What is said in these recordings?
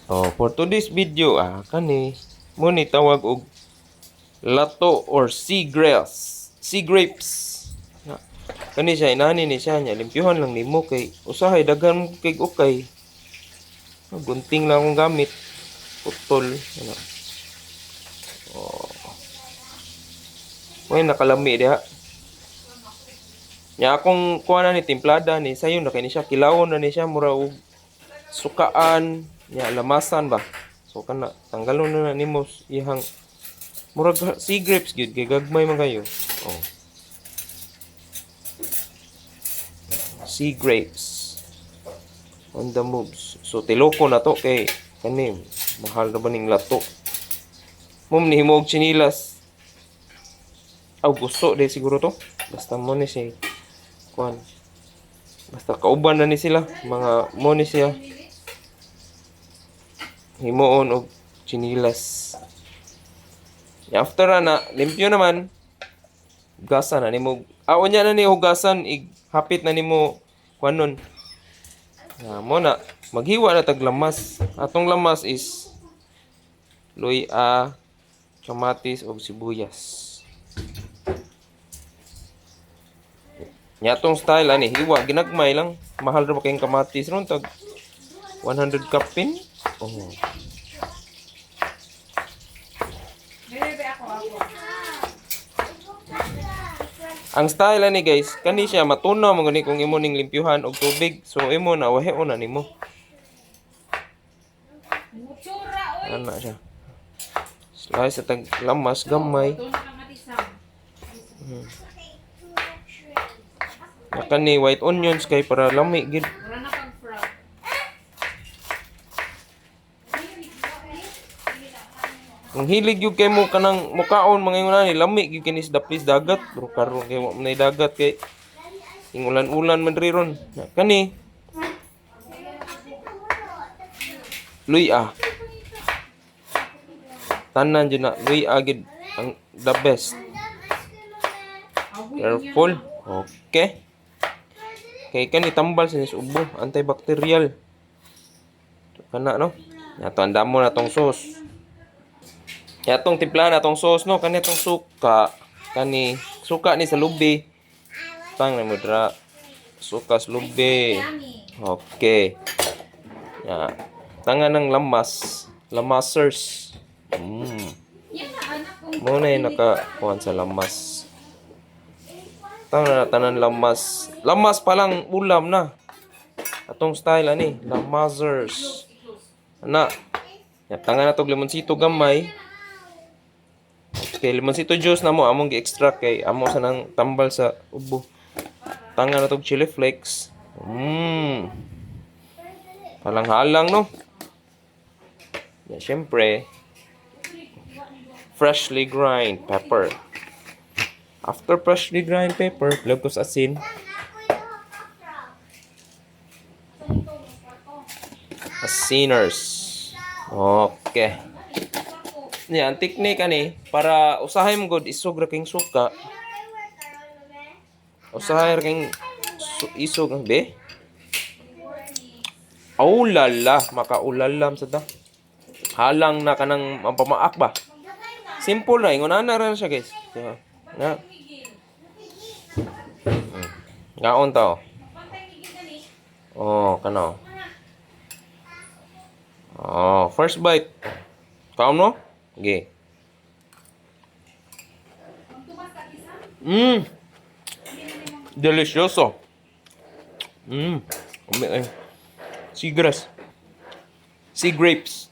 Oh, for today's video, kani mo ni tawag og lato or sea grass, sea grapes. Na, kani siya inani ni siya nya limpyuhan lang nimo kay usahay daghan mo kay ukay. Ah, gunting lang akong gamit. Putol ano. Oh. May nakalami diha. Nya akong kuha na ni timplada ni sayon na kay ni siya, kilawon na ni siya, mura og sukaan nya lamasan ba. So kana tanggalon na na nimo iyang murag sea grapes gyud kay gagmay man kayo. Oh. Sea grapes on the moves. So tiloko na to kay kani mahal na ba ning lato. Mom ni himog chinilas. Aw, gusto de siguro to. Basta mo ni si kuan. Basta kauban na ni sila mga mo ni siya himuon og chinilas. After na limpyo naman, hugasan na nimo. Ah, unya na ni hugasan, ig hapit na nimo kuanon. Ah, mo na maghiwa na tag lamas. Atong lamas is luya, kamatis ug sibuyas. Nya atong style ani hiwa ginagmay lang. Mahal ra ba kayong kamatis ron, tag 100 kapin? Oh. Bebe, ako, ako. Ang style ani, guys, kani siya matunaw man gani kung imo ning limpyuhan og tubig. So imo na wahi na nimo. Mutsura, oy. Ana siya. Slice sa tag lamas gamay. Ito na kang atisam. Na kani white onions kay para lami gid. Wala na kang frog. Kung hilig gyud kay mo kanang mukaon mga ingon ani, lami gyud kini sa dapis dagat, pero karon kay wa man nay dagat kay ingulan-ulan man diri ron. Na kani luya. Tanan jud na luya gid ang the best. Careful. Okay. Kay kani tambal sa nis ubo, antibacterial. Kana no. Nato andamo na tong sauce. Ya tong timpla na tong sauce no, kani tong suka, kani suka ni sa lubi. Tang na mo dra. Suka sa lubi. Okay. Ya. Tanga ng lamas, lamasers. Yan na, anak kong. Mo na yung nakakuan sa lamas. Tanga na tanan lamas. Lamas pa lang ulam na. Atong style ani, lamasers. Ana. Ya, tanga na tog limonsito gamay. Okay, limonsito juice na mo among gi-extract kay amo sa nang tambal sa ubo. Tanga na tog chili flakes. Halang-halang no. Ya, syempre, freshly grind pepper. After freshly grind pepper, plug ko sa asin. Asiners. Okay. Yan, technique ani para usahay mo good isog ra king suka. Usahay ra king isog ang be. Aulala, makaulalam sa ta. Halang na kanang mapamaak ba. Simple na, ingon ana ra na siya, guys. Yeah. Na. Ngaon ta oh. Oh, kano. Oh, first bite. Kaon no? Okay. Delicioso. Umi ay. Seagrass. Sea grapes.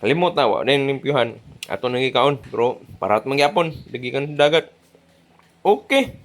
Kalimot na wa na yung limpyuhan. Ato nang gikaon, pero parat man gyapon, dagi kan dagat. Okay.